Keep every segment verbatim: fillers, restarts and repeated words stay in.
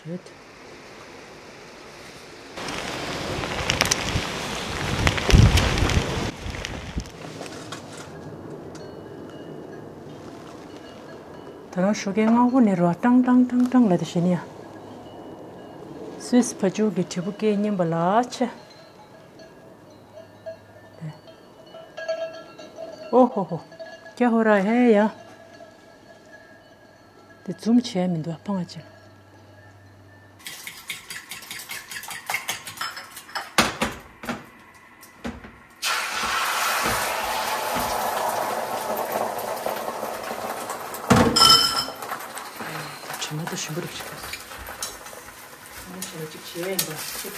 ཡོད། ད་རང་ཞོགས་ཀས་སྔ་པོ་ནས་རོ་ཀྲང་ཀྲང་ཀྲང་ཀྲང་ལབ་དེ་བྱེད་ནི་ཡ། སུད་སི་བ་ཕྱུགས་ཀྱི་དྲིལ་བུ་སྐད་སྙན་པ་ལ་ཆེ། ཨོ་ཧོ་ཧོ། ཀྱ་ཧོ་ར་ཧེ་ཡ། དེ་ཛུམ་བྱས་མི་འདུག་ཕང་ཅིག་དྲི་མ་དེ་ཞིམ་པོ་རེད་ཅིག་ཨ་ནི་ཞིམ་པོ་ཅིག་བྱས་ཡིན་པ་ཅིག་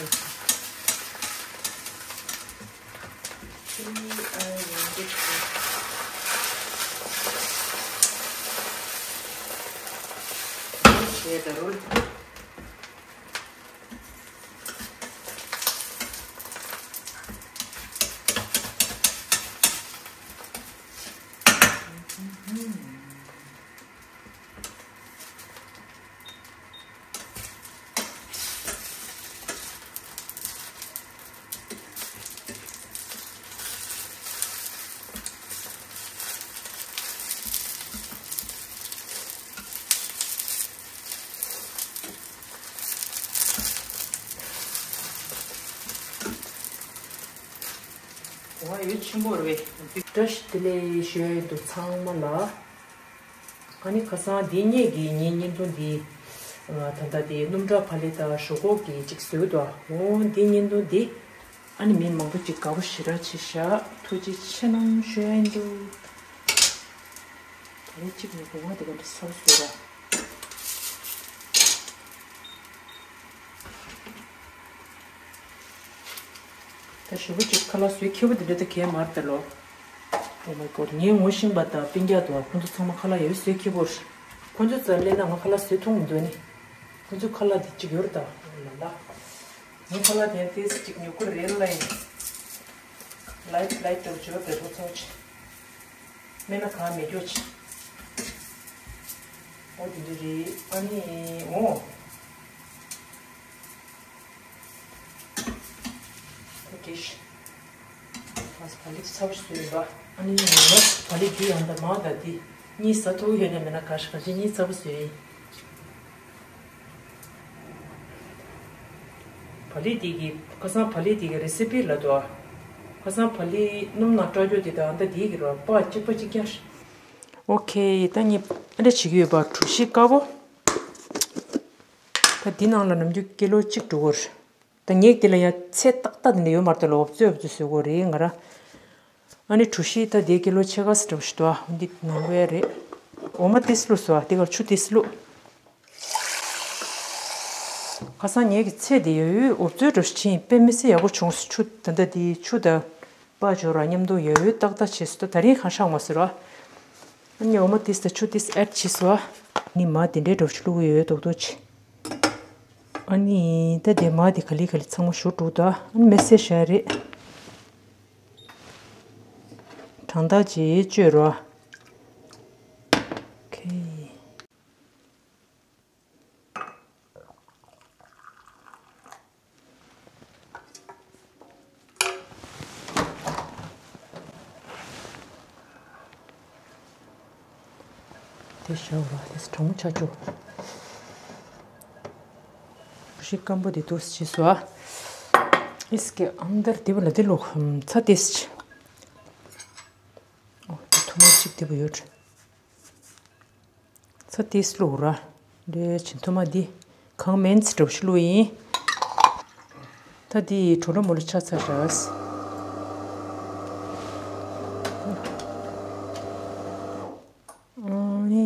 དང་། ཝ་ཡོད་ཆེན་པོ་རེད། བཀྲ་ཤིས་བདེ་ལེགས་ཞུ་ཡ་ཡིན་འདུག་ཚང་མ་ལ། ཨ་ནི་ཁ་སང་འདི་སྔོན་གྱི་ངའི་བརྙན་ཐུང་འདི། ད་ལྟ་དེ་སྣུམ་འདྲ་བག་ལེབ་དང་ཞོག་ཁོག་གི་ཅིག་བཟོས་འདུག་འོ་འདི་བརྙན་ཐུང་འདི། ཨ་ནི་མི་མང་པོ་ཅིག་དགའ་པོ་ཞེ་དྲག་བྱས་ཤག་ཐུགས་རྗེ་ཆེ་གནང་ཞུ་ཡ་ཡིན་འདུག་ད་རེས་གཅིག་ནས་སྒོ་ང་དེ་ག་འདྲ་ཚ་པོ་བཟོས་ར། ད་ཞེ་པོ་ཅིག་ཁ་ལག་བཟོས་ཁྱད་པོ་དེ་འདྲ་ད་གས་མ་རེད་ད་ལོ། Oh my god། ངའི་ངོ་ཤེས་པ་དང་སྤུན་ཀྱག་དང་ཁོང་ཚོ་ཚང་མ་ཁ་ལག་ཡག་པོ་བཟོས་ཁྱད་པོ་རེད། ཁོང་ཚོ་རྩར་སླེབས་ན་ང་ཁ་ལག་བཟོས་མཐོང་མི་འདུག་ནི། ཁོང་ཚོ་ཁ་ལག་དེ་གཅིག་ཡོད་རེད་ད། ལ་ལ། ངའི་ཁ་ལག་དེ་ཏོག་ཙམ་ཅིག་ཉོ་གི་རེད་ལ་ཡིན། ལའིཊ་ལའིཊ་འདྲ་བོ་བྱོས་པའི་ཐོག་ཚང་ཆེ། མེད་ན་གང་མེད་སྐྱོ་ཆེ། འོ་དེ་འདྲ་རེད། ཨ་ནི་འོ། ཨོ་ཀེ། ང་ཚོ་བག་ལེབ་ཚ་པོ་ཞིག་བཟོས་ཡོད་པ། ཨ་ནི་ངོ་མ་བག་ལེབ་འདི་ཡང་ད་མ་ད་འདི་གཉིས་ཟ་ཐུབ་ཡོད་ན་མེད་ན་ག་ཤ་ག་ཅི་གཉིས་ཚ་པོ་བཟོས་ཡིན། བག་ལེབ་འདི་གི་ཁ་སང་བག་ལེབ་འདི་གི་རེ་སི་པི་ལ་འདུག་ཁ་སང་བག་ལེབ་སྣུམ་ནང་སྐྲག་རྒྱུ་དེ་དང་ད་འདི་གི་རོ་པ་གཅིག་པ་གཅིག་རྐྱང་། ཨོ་ཁེ། ད་ངས་ཨ་འདྲ་བྱེད་ཀྱི་ཡོད་པ། གྲོ་ཞིབ་དཀར་པོ། ད་འདི་ནང་ལ་ནམ་རྒྱུན་ཀི་ལོ་གཅིག་འགྲོ་གི་རེད། ད་ངས་འདི་ལ་ཡང་ཚད་ཏག་ཏག་འདི་འདྲ་ཡོད་མ་རེད་ད་ལོ། འོབ་ཙོ་འོབ་ཙོ་བཟོ་དགོས་རེད་ང་རང་། ཨ་ནི་གྲོ་ཞིབ་ད་འདི་ཀི་ལོ་ཕྱེད་ཀ་ཙམ་འདྲ་པོ་ཞིག་འདུག་འདི་ནང་ལོ་ཡ་རེད། འོ་མ་ཏིས་བླུགས་སོ། འདི་གར་ཆུ་ཏིས་བླུགས། ཁ་སང་ངེད་ཀྱི་ཚེ་འདི་ཡོད་ཡོད་འོབ་ཙོའི་འདྲ་ཞིག་ཕྱིན། དཔེ་མི་སྲིད་ཡག་པོ་བྱུང་སོང་། ཆུ་ད་ལྟ་འདི་ཆུ་དང་པ་སྦྱོར་བ་མཉམ་དུ་ཡོད་ཡོད་ཏག་ཏག་བྱས་སོང་། ད་རིང་གང་ཤག་མ་ཟེར་བ། ཨ་ནི་འོ་མ་ཏིས་དང་ཆུ་ཏིས་ཨེཌ་བྱས་སོང་། ནི་མ་དེ་འདྲའི་འདྲ་ཞིག་བླུགས་ཡོད་ཡོད་རྡོག་རྡོག་ཅིག་ཨ་ནི་ད་དེ་མ་དེ་ག་ལེ་ག་ལེ་ཚང་མ་བཞུར་འགྲོ་ད། ཨ་ནི་མེ་སེ་ཤ་རེད། གྲང་ཐག་ཅིག་བཅོས་རོགས། ཁེ། དེ་ཤ་བ་དེ་གྲང་མོ་ཆགས་བཅུག་ཤི་སྐམ་པོ་དེ་དུས་ཕྱིས་སོ། ཨིས་ཀེ་ཨན་དར་དེ་བ་ལ་དེ་ལོ་ཚ་དེས་ཆི། ཨོ་དེ་ཐུ་མ་གཅིག་དེ་བ་ཡོད། ཚ་ཏིས་བླུགས་ར། འདྲེ་ཆེན་ཐུ་མ་འདི་གང་མེན་ཙི་འདྲ་པོ་ཞིག་བླུགས་ཡིན། ད་འདི་གྲོ་ལོ་མོ་ལོ་ཆ་ཚ་ར། ཨ་ནི་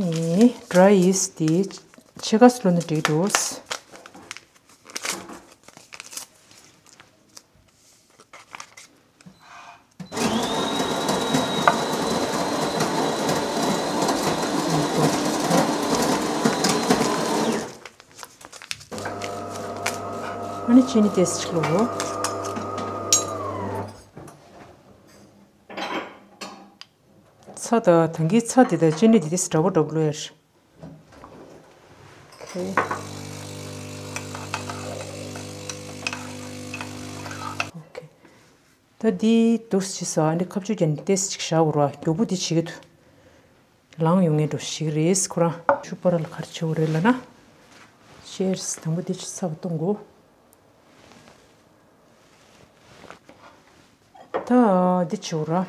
ཌ་རའི་ཨིས་འདི་ཕྱེད་ཀ་ཙམ་བླུགས་ན་འགྲིག་འདུག་ཨ་ནི་ཅི་ནི་ཏོག་ཙམ་ཅིག་བླུགས། ཚྭ་དང་ད་གིན་ཚྭ་དེ་དང་ཅི་ནི་དེ་ཏོག་ཙམ་འདྲ་པོ་འདྲ་པོ་བླུགས་ཡ། ཨོ་ཁེ། ད་འདི་འདུག་སེ་བྱས་ཨ་ནི་ཁ་གཅོད་རྒྱག་ནས་ཏོག་ཙམ་ཅིག་བཞག་དགོས་རེད་བ། མགྱོགས་པོ་འདི་བྱེད་ཀྱི་འདུག་ལངས་ཡོང་མཁན་འདྲ་ཞིག་རེད། ཁོ་རང་ཆུ་པར་ལ་ག་རེ་བྱེད་དགོས་རེད་ལབ་ན། ཤེར་སི་དང་པོ་འདི་ཕྱི་ཚ་བ་གཏོང་དགོས། ད་འདི་བྱེད་དགོས་རེད།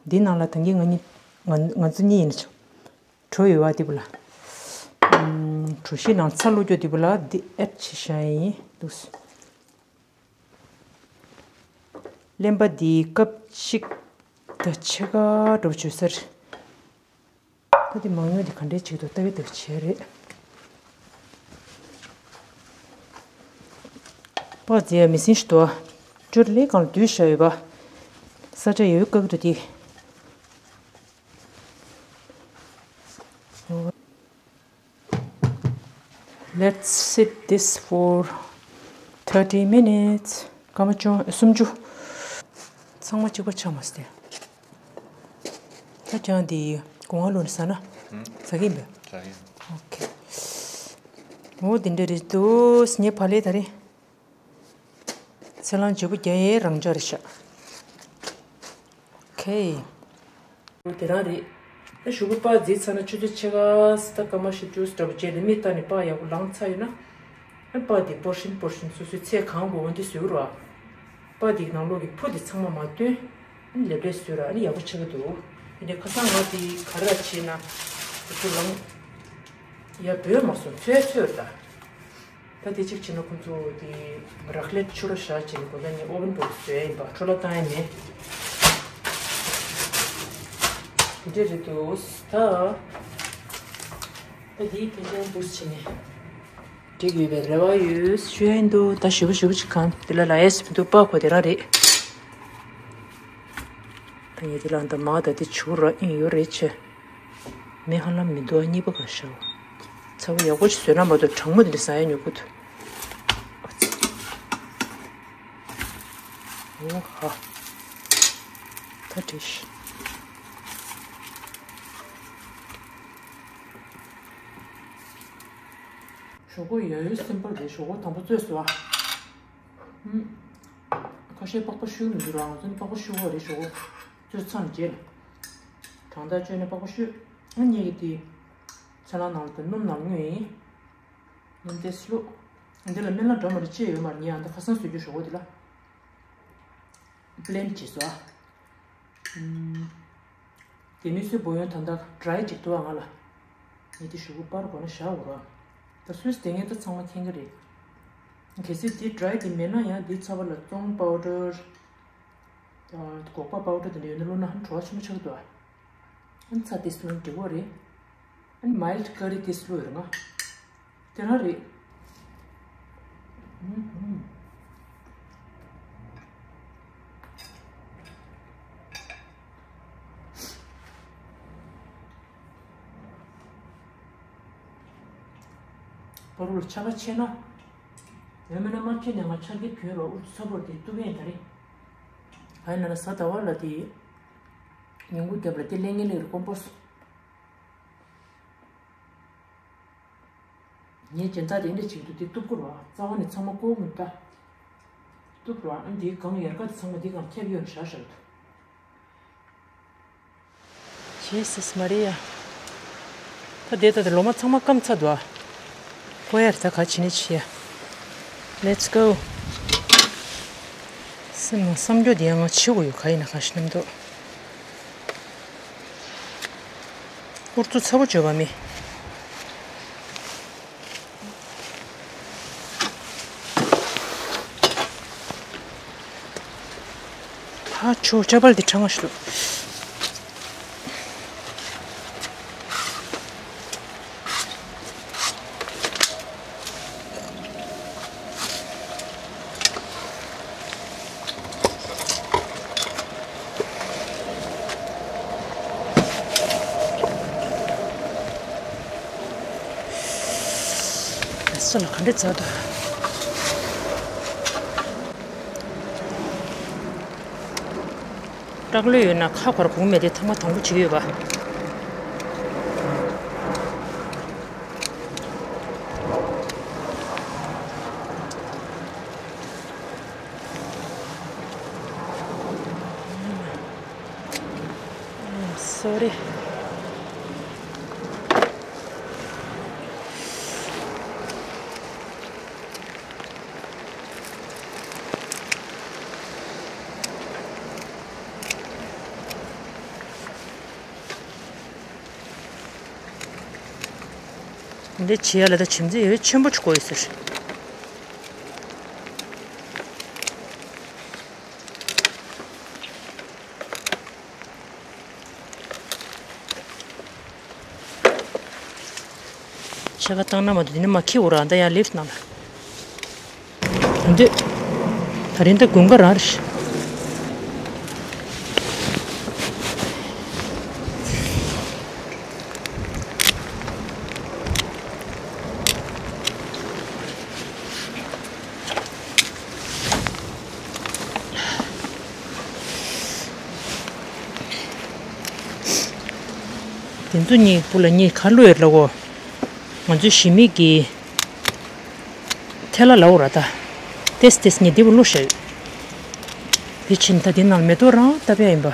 འདི་ནང་ལ་ད་གིན་ང་གཉིས་ང་ང་ཚོ་གཉིས་ཡིན་ན་ཆོག་གྲོ་ཡོད་པ་འདི་བུ་ལ། ཨམ། གྲོ་ཞིབ་ནང་ཚྭ་བླུགས་རྒྱུ་འདི་བུ་ལ་འདི་ཨེཌ་བྱས་བཞག་ཡིན་འདུག་སེ། གླེན་པ་འདི་ཀབ་གཅིག་དང་ཕྱེད་ཀ་འདྲ་པོ་བྱོས་ས་རེད། ད་འདི་མང་ཉུང་འདི་ག་འདྲས་བྱེད་འདུག་ལྟ་གི་ལྟ་གི་བྱས་རེད། པགས་རྫིས་ཡ་མི་སྲིད་ཞིག་འདུག་ཨ། ཅོ་ལེ་གང་ལ་བསྡུས་བཞག་ཡོད་པ། ས་ཆ་ཡོད་བཀག་འདུག་འདི། Let's sit this for thirty minutes. སྐར་མ་བཅོ་སུམ་ཅུ། ཚང་མ་གཅིག་པ་ཆགས་མ་སོང་སྟེ། ད་ཀྱང་འདི་སྒོ་ང་ལོག་ནས་ཟ་ན། ཟ་གི་ཡིན་པས། ཟ་གི་ཡིན། ཨོ་ཁེ། འོ་འདི་འདྲ་རེད་འདུག་ངའི་བག་ལེབ་ད་རེད། ཚལ་སླང་བརྗེ་པོ་རྒྱག་ཡས་རང་འཇགས་རེད་ཤག་ཁེ། དེ་རང་རེད། ད་གཞུག་གུ་པགས་རྫིས་ཚར་ན་ཆུ་ཚོད་ཕྱེད་ཀ་ཙམ་སྐར་མ་བཞི་བཅུ་འདྲ་པོ་བརྗེས་ནས་མེ་བཏང་ནས་པགས་ཡག་པོ་ལངས་ཚར་ཡོད་ན། ཨ་པགས་འདི་པོར་ཤིན་པོར་ཤིན་སོ་སོའི་ཚད་གང་དགོས་པ་འདི་བཟོས་རོགས། པགས་འདིའི་ནང་ལོགས་ཀྱི་ཕུ་འདི་ཚང་མ་མ་བཏོན། ཨ་ལེབ་ལེབ་བཟོས་ར་ཨ་ནི་ཡག་པོ་ཆགས་ཀྱི་འདུག་ཡིན་ནའི་ཁ་སང་ང་འདི་ག་རེ་བྱས་ན། དེ་ཚོ་ལངས། ཡ་བོས་མ་སོང་ཚོས་ཚོས་ར་ད། ད་དེ་གཅིག་བྱས་ན་ཁོང་ཚོ་དེ་རག་ལས་ཆུ་ར་བཞག་བྱས་ནས་དགོང་དག་ངས་ཨོ་ཝན་པོ་བཟོས་ཡིན་པ། འཕྲོ་བརླག་བཏང་ཡ་མེད། དེ་འདྲས་རེད་འདུག་ད། ད་དེའི་ཕན་ཚུན་འདུག་བྱས་ནས་འགྲིག་ཡོད་པའི་རེ་བ་ཡོད་ཞུ་ཡ་ཡིན་འདུག་ད་ཞེ་པོ་ཞེ་པོ་ཅིག་གང་དེ་ལ་ལ་ཡས་མི་འདུག་པགས་ཁོ་དེ་རང་རེད། ད་ངས་དེ་ལ་འདི་མ་ད་དེ་བྱུག་ར་ཨིན་ཡོད་རེད་ཆེ། མེ་ཧ་ལམ་མི་འདུག་ཨ། གཉིས་པ་ག་ཤར་བ། ཚ་བོ་ཡག་པོ་ཞིག་བཟོས་ན་མ་གཏོགས་གྲང་མོ་དེ་འདྲ་ཟ་ཡ་ཉོ་གི་འདུག་ཨ་ཙི། འོ་ཧ། ད་འགྲིག་ཤག་ཞོག་ཁོག་ཡ་ཡོད་སིམ་པལ་རེད། ཞོག་ཁོག་དང་པོ་བཙོས་སོང་ཨ། ཧུམ། ཁ་ཤས་པགས་པ་བཤུས་མི་འདུག་ར། ང་ཚོ་ནི་པགས་པ་བཤུ་གི་རེད། ཞོག་ཁོག་བཙོས་ཚར་ནས་རྗེས་ལ། གྲང་འདག་བཅོས་ནས་པགས་པ་བཤུས། ཨ་ངེད་ཀྱི་དེ། ཚལ་སླང་ནང་ལ་དེ་སྣུམ་ནང་ལ་བརྔོས་ཡིན། སྣུམ་ཏོག་ཙམ་བླུགས། འདི་ལ་སྨན་བླ་འདྲ་མི་འདྲ་ཅི་ཡོད་མ་རེད། ངས་ཨ་འདི་ཁ་སང་བཟོས་རྒྱུ་ཞོག་ཁོག་དེ་ལ། བྷི་ལེན་ཌི་བྱས་སོང་ཨ། ཨུམ། དེ་ནས་སུས་བོ་ཡོན་ད་ལྟ་ཌ་རའི་ཅིག་འདུག་ཨ་ང་ལ། ངས་དེ་ཞོག་ཁོག་པར་དགོས་ན་བཞག་འོ་ར། ད་སུས་དེ་ངས་ད་ཚང་མ་མཁྱེན་གི་རེད། གལ་སྲིད་དེ་ཌ་རའི་དེ་མེད་ན་ཡང་དེའི་ཚབ་ལ་ཙོང་པའོ་ཌར། ད་སྒོག་པ་པའོ་ཌར་དེ་འདྲ་ཡོད་ན་བླུགས་ན་ཧ་བྲོ་བ་ཆེན་པོ་ཆགས་འདུག་ཨ། ཨ་ནི་ཚྭ་ཏོག་ཙམ་བླུགས་ན་འགྲིག་གི་རེད། ཨ་ནི་མའིལ་ཌི་ཀ་རི་ཏོག་ཙམ་བླུགས་ཡོད་རེད་ང་། དེ་རང་རེད། ཨུམ་ཧུམ། བར་དུ་ཆར་པ་ཆེ་ན། ཡང་མིན་ན་མ་ཆེ་ནས་ང་ཆར་གི་གྱོན་རོགས་ཨུ་ཚ་པོར་དེ་གཏུབ་ཡས་ད་རེད། ཨ་ཡིན་ན་ལ་གཟའ་ཟླ་བ་ལ་དེ། ཉིན་གུང་རྒྱབ་ལ་དེ་ལས་ངན་ལས་རུ་དཀོན་པོ་སོང་། ངས་སྦྱིན་བདག་དེ་འདྲ་བྱེད་ཀྱི་འདུག་དེ་གཏུབ་དགོས་རེད་བ། རྩ་བ་ནས་ཚང་མ་བཀོག་མི་འདུག་ད། གཏུབ་རོགས་ཨ། འདིའི་སྒང་ཡར་ཀ་དེ་ཚང་མ་འདིའི་སྒང་ཁྱབ་ཡོད་ན་ཧྲ་ཧྲ་འདུག་ཇེ་སུས་མ་རི་ཡ། ད་དེ་ད་དེ་ལོ་མ་ཚང་མ་སྐམ་ཚར་འདུག་ཨ། ཀོ་ཡར་ད་ག་བྱེད་ནས་བྱེད་ཡ། Let's go། སེམས་ནང་བསམ་རྒྱུ་དེ་ཡང་ང་བྱེད་དགོས་ཡོད་ག་ཡིན་ན་ག་ཞིག་ནམ་འདུག་ཨུ་ཚུགས་ཚ་པོ་བྱོས་པ་མི། ཧ་ཆོ་ཅ་པལ་དེ་ཁྲ་ང་ཞིག་འདུག་སོ་ལ་ག་འདྲ་མཛད་འདུག་སྐྲག་ལོས་ཡོད་ན་ཁ་འཁོར་གོང་མེད་དེ་ཐེངས་མ་དང་པོ་བྱེད་ཀྱི་ཡོད་པ། སོ་རི། འདི་བྱས་ཡ་ལ་ད་བྱེམ་རྩེ་ཡོད་ཆེན་པོ་ཅིག་དགོས་ཡོད་ཟེར། ཕྱེད་ཀ་བཏང་ན་མ་གཏོགས་འདི་ནས་མ་འཁྱེར་འོ་ར། ད་ཡང་ལིཕ་ནང་ལ། འདི། ད་རིང་ད་དགུན་ཁ་རང་རེད། དེ་ཚོ་གཉིས་སྤུ་ལ་གཉིས་ག་བླུགས་ཡོད་ལ་གོ། ང་ཚོའི་ཞི་མི་གི་ཐལ་ལ་ལའོ་ར་ད། ཏེས་ཏེས་ངས་འདི་བུ་བླུགས་བཞག་ཡོད། དེ་ཕྱིན་ད་འདི་ནང་མེ་ཏོག་རང་བཏབ་ཡ་ཡིན་པ།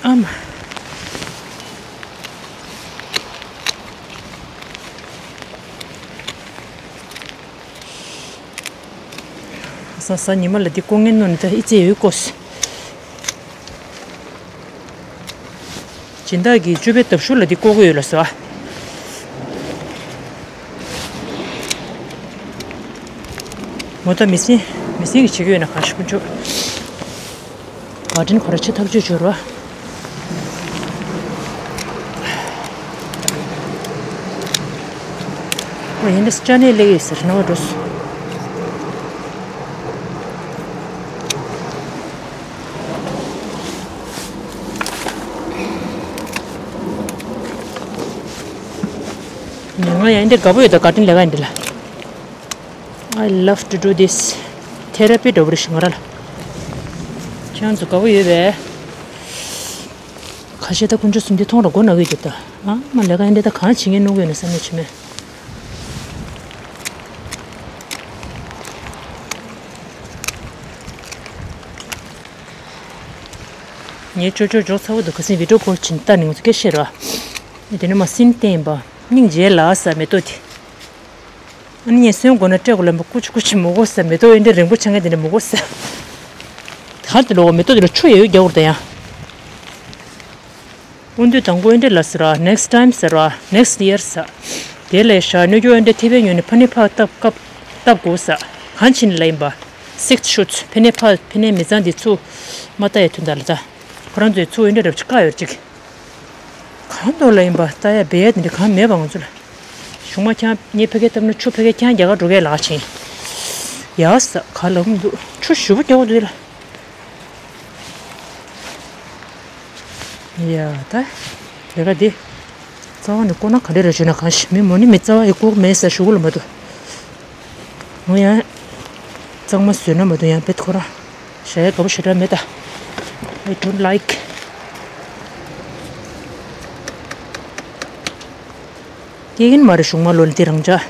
ཨ་མ། ས་ས་ཉི་མ་ལ་འདི་ལྐོག་ངན་ནོ་ནི་ད་ཨི་ཙི་ཡོད་ཀོས། སྦྱིན་བདག་གིས་ཅོ་པའི་འདབ་ཤུ་ལ་འདི་ལྐོག་གི་ཡོད་ལ་ཟ། མོ་ད་མི་སེང་མི་སེང་གི་བྱེད་ཀྱི་ཡོད་ན་གང་ཞིག་ཀུན་ཆོག་ག་དྲིན་ཁོ་ར་ཆེ་ཐག་ཆོད་འབྱོར་བ། ཨོ་ཡིན་འདི་ཅ་ནེ་ལེགས་ཡོད་ཟེར་ན་བ་འགྲོ་སོང་། ང་ཡང་འདི་དགའ་པོ་ཡོད་ད་ག་དྲིན་ལས་ཀ་འདི་ལ། I love to do this therapy འདྲ་བོ་རེ་ཞིག་ང་ར་ལ། ཁྱེད་རང་ཚོ་དགའ་པོ་ཡོད་པས། ཁ་ཤས་ད་དཀོན་མཆོག་གསུམ་འདི་མཐོང་ར་མགོ་ན་གི་འདུག་ད། ཨ་མ་ལས་ཀ་འདི་ད་གང་བྱེད་ངེས་གནོང་གི་ཡོད་ན་བསམ་ཡས་བྱེད་མེད། ངའི་ཅོ་ཅོ་འཇོག་ཚ་བོ་འདུག་ག་སེང་བི་ཌིའོ་ཀོལ་བྱིན་ལྟ་ནི་ང་ཚོ་སྐད་བཤད་ར། དེ་ནས་མ་སིན་བསྟན་པ་སྙིང་རྗེ་ལ་ཟ་མེ་ཏོག་དེ། ཨ་ནི་ངས་སོན་དགོས་ན་སྤྲད་དགོས་ལ་མ་ཀུ་ཅི་ཀུ་ཅི་མོ་གོ་ཟ་མེ་ཏོག་ཨེ་འདྲ་རིང་པོ་ཆང་ངེ་དེ་འདྲ་མོ་གོ་ཟ། གར་དེ་ལོག་མེ་ཏོག་དེ་ལ་ཆུ་ཡོད་རྒྱག་དགོས་ད་ཡང་། ཨུ་འདུས་དང་པོ་ཨེ་འདྲ་ལ་ཟེར་ར་next time ཟེར་ར་next year ཟ། དེ་ལས་ཤ་གནོད་སྐྱོ་ཨེ་འདྲ་ཐེ་བའི་ཉོ་ནས་ཕ་ནི་ཕ་བཏབ་སྐབས་བཏབ་དགོས་ཟ། གང་ཕྱིན་ལ་ཡིན་པ། six shoots ཕ་ནི་ཕ་ཕ་ནི་མི་ཚང་འདི་ཚུ་མ་ལྟ་ཡ་ཐུན་ད་ལ་ད། ཁོ་རང་ཚོའི་ཚུ་ཨེ་འདྲ་རབ་ཅིག་བཀག་ཡོད་ཅིག་གང་དོ་ལ་ཡིན་པ་ལྟ་ཡ་བེ་ཡ་དེ་འདྲ་གང་མེད་པ་ང་ཚོ་ལ། གཞུང་མ་ཁྱང་ངས་ཕ་གི་བཏབ་ན་ཆུ་ཕ་གི་ཁྱང་རྒྱ་གར་འགྲོ་གས་ལག་ཕྱིན། ཡ་ས་ག་ལ་འདུག་ཆུ་ཞུ་བོ་རྒྱག་འདུག་ལ། ཡ་ད། ལས་ཀ་འདི། རྩ་བ་ནས་བཀོག་ན་ག་འདྲ་རེད་ཞུ་ན་གང་ཞིག་མི་མོ་ནི་མི་རྩ་བ་ཡི་བཀོག་མེད་ཟེར་ཞུ་གི་ལ་མ་འདུག་ང་ཡང་གཙང་མ་བཟོས་ན་མ་གཏོགས་ཡང་བེད་ཁོ་རང་བཞག་ཡ་དགའ་པོ་ཞེ་དྲག་མེད་ད། I don't like. སྐྱེ་གིན་མ་རེད་གཞུང་མ་ལོ་ལ་འདི་རང་འཇགས།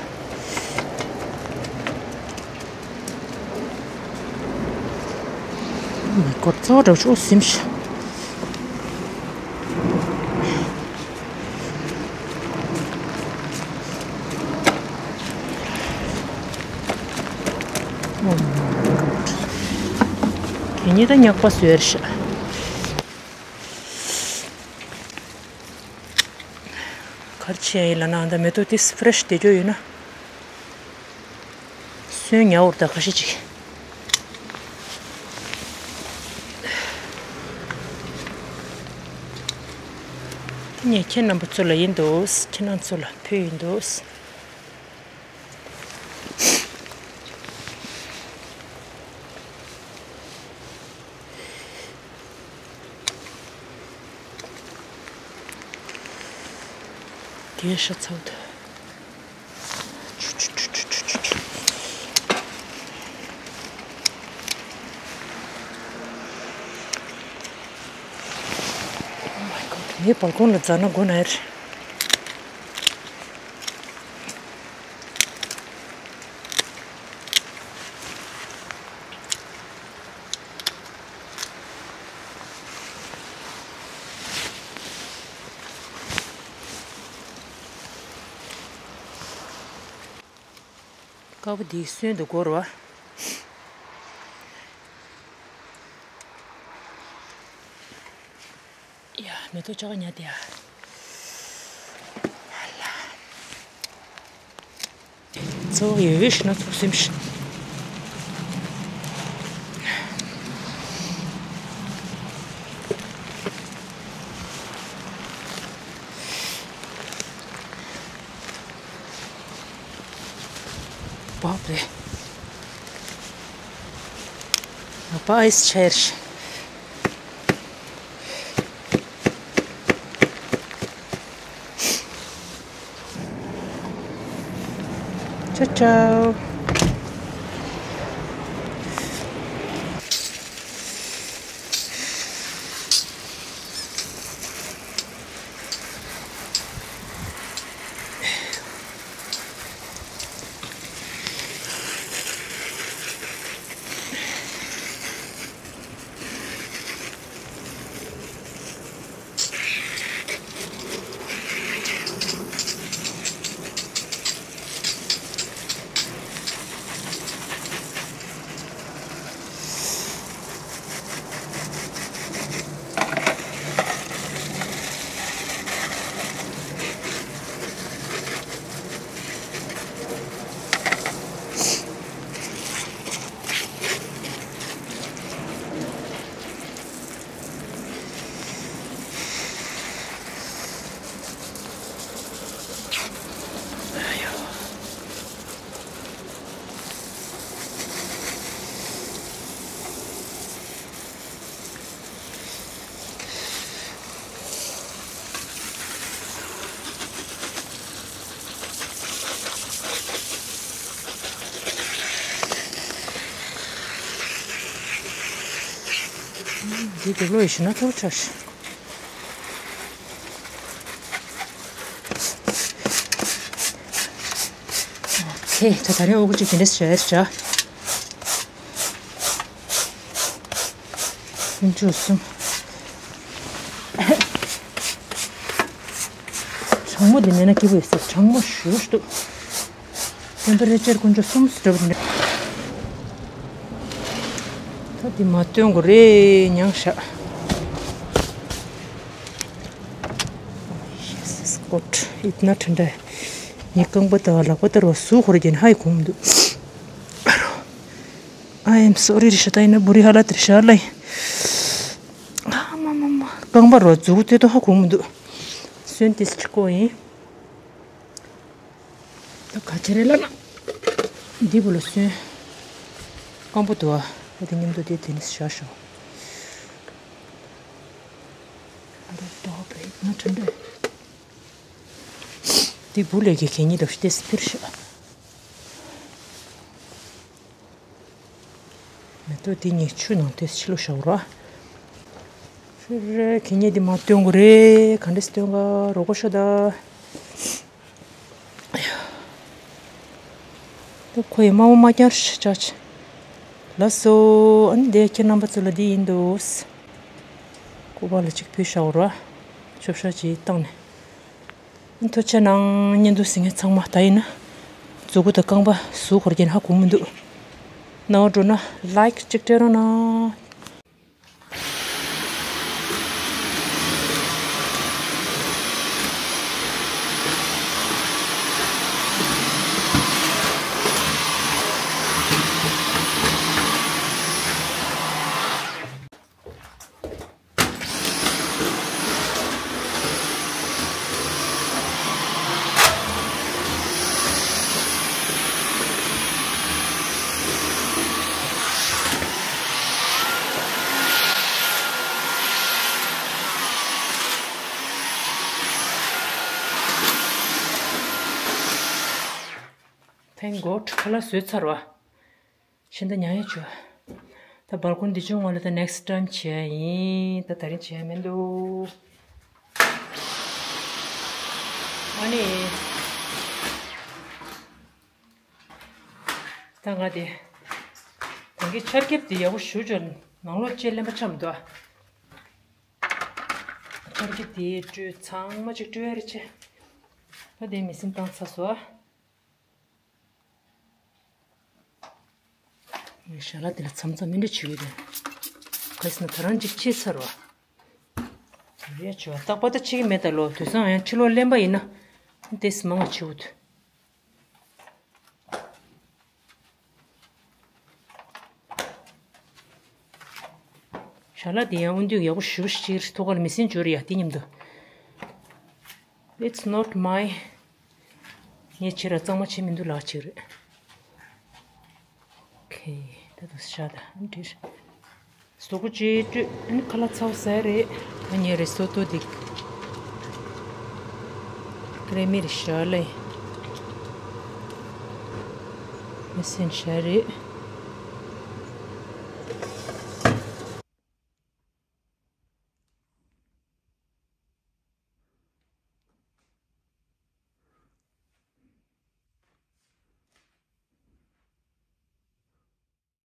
མི་སྐོར་ཚོགས་འདྲ་ཆོག་སིམ་ཤ། གི་ཉི་ད་ཉག་པ་བཟོས་རེད་ཤག་གར་ཆེ་ཡིན་ལ་ན་ད་མེ་ཏོག་ཏིས་ཕ་རེ་ཤི་དེ་ཅོ་ཡོད་ན། སོན་ཉའོར་ད་ཁ་ཤས་ཅིག་ངས་ཁྱེད་རྣམ་པ་ཚོ་ལ་ཡིན་འདུག་ཁྱེད་རྣམ་ཚོ་ལ་ཕུལ་ཡིན་འདུག་རྒྱས་ཤ་ཚ་བོ་དང་ དེ་སྦལ་ཀོང་ལ་འཛར་ན་དགོས་ན་ཡར། དཀར་པོ་འདི་སོན་དུ་འགོར་བ། ཡ། མེ་ཏོག་ཅག་ཉལ་དེ་ཡ། ཚོ་ཡོད་ཤི་ན་ཚོགས་སེམས་ཤི། བབ་རེད། ཨ་ཕ་ཨའི་སི་ཆེར་ཤི། Ciao, ciao. འདི་དེ་ལོ་ཡི་ཤི་ན་ཐུག་ཆ་ཤི། ཁེ་ད་ད་རེ་འོག་ཅིག་དེ་འདྲས་བྱས་བྱ། ཀུན་སྤྱོད་གསུམ། གྲང་མོ་དེ་མེད་ན་སྐྱིད་པོ་ཡོད་ས། གྲང་མོ་ཞུ་ཞུ་འདུག་ཏེམ་པ་རེ་ཅར་ཀུན་སྤྱོད་གསུམ་སུ་འགྲོ་བ་དེ་འདྲ། ད་དེ་མ་སྟོན་དགོས་རེད། མྱངས་ཤག་ཡེ་སི་ཀོད་ཨིད་ན་ཐན་ད། ངའི་རྐང་པ་དང་ལག་པ་ལྟར་བ་ཟུག་ཧོར་གྱིན་ཧའི་གོང་མི་འདུག I am sorry རི་ཤ་ད་ཡིན་ན་བུ་རི་ཧ་ལ་དེ་རི་ཤ་ལ་ཡིན། ཨ་མ་མ་མ། རྐང་པ་རོ་མཛུ་གུ་རྩེ་ཏོ་ཧ་གོང་མི་འདུག་སོན་ཏེ་སི་ཆི་ཀོ་ཡིན། ད་ག་ཅི་རེད་ལབ་ན། འདི་བུ་ལ་སོན། རྐང་པ་འདུག་ཨ། ཨ་དེ་མཉམ་དུ་དེ་དེ་ནི་བཞག་ཤོག་ཨ་རོ་ཏོ་བེ་ང་ཁྲིན་ཏོ། འདི་བུ་ལས་ཀྱི་གད་སྙིགས་འདྲ་ཞིག་ཏེ་སི་ཕིར་ཤག་མེ་ཏོག་འདི་གཉིས་ཆུ་ནང་ཏོག་ཙམ་ཕྱི་ལོགས་བཞག་རོགས། ཧྲི་རེ་ཁེ་ཉེ་འདི་མ་སྟོན་དགོས་རེད། ག་འདྲས་སྟོན་ག་རོགས་པ་ཤོད་ད། ད་ཁོ་ཡི་མ་འོ་མ་བསྐྱར་ཞིག་ཅག་ཅི། ལགས་སོ། ཨ་ནི་དེ་ཁྱེད་རྣམ་པ་ཚོ་ལ་འདི་ཡིན་འདུག་སྐུ་པར་ལ་གཅིག་ཕུལ་བཞག་རོགས། ཆོབ་ཤ་ཅིག་བཏང་ནས། ཐུགས་རྗེ་གནང་། བརྙན་ཐུང་གཟིགས་མཁན་ཚང་མ། ད་ཡིན་ན་མཛུ་གུ་དང་རྐང་པ་ཟུག་ཧོར་གྱིན་ཧ་གོ་མི་འདུག་སྣང་བ་འགྲོ་ན་ལའིཀ་གཅིག་སྤྲད་རོགས་གནང་། Thank God ཁ་ལག་བཟོས་ཚར་བ། ཕྱི་ཟླ་ཉལ་ཡ་བྱོས། ད་སྦལ་ཀོང་འདི་ཆུང་ངོ་ལ་ད་next time བྱེད་ཡ་ཡིན། ད་དེ་རིང་བྱེད་ཡ་མི་འདུག་ཨ་ནི། ད་ང་དེ། ད་གིན་ཆར་ཁེབས་དེ་ཡག་པོ་ཞུ་འཇོར་ནང་ལོགས་ཅེས་ལེན་པ་ཆམ་འདུག་ཆར་ཁེབས་དེ་བཀྲུས་ཚང་མ་ཅིག་བཀྲུས་ཡ་རེ་ཆེ། ད་དེ་མི་སེམས་བཏང་ཚ་སོ། ཞལ་ལག་དེ་ལ་མཚམས་མཚམས་མི་འདྲ་བྱེད་ཀྱི་རེད། ག་ཟེར་ན་ད་རང་ཅིག་ཕྱེ་ཚར་བ། རེད་བྱོས་རྟག་པར་ད་ཕྱེ་གི་མེད་ད་ལོ། དུས་སང་ཡང་ཕྱི་ལོགས་ལེན་པ་ཡིན་ན། དེས་མང་བ་བྱེད་འུ་ཐུ། ཞལ་ལག་དེ་ཡང་འུ་འདུག་ཡག་པོ་ཞུ་ཞིག་ཐུག་ག་ལ་མི་སེམས་འཇོར་ཡ་དེ་མཉམ་དུ། It's not my། ངས་བྱེད་ར་གཙང་མ་བྱེད་མི་འདུག་ལག་ཅིག་རེད། ཁེ། ད་དུ་ཤ་ད་འདྲིར། གཟུགས་པོ་ཅིག་བཀྲུས་ཨ་ནི་ཁ་ལག་ཚ་བོ་ཟ་ཡ་རེད། ད་ཉེ་རེ་སོ་ཏོ་དིག་ཀྲེ་མེར་ཤ་ལེ། མི་སེམས་ཤ་རེད།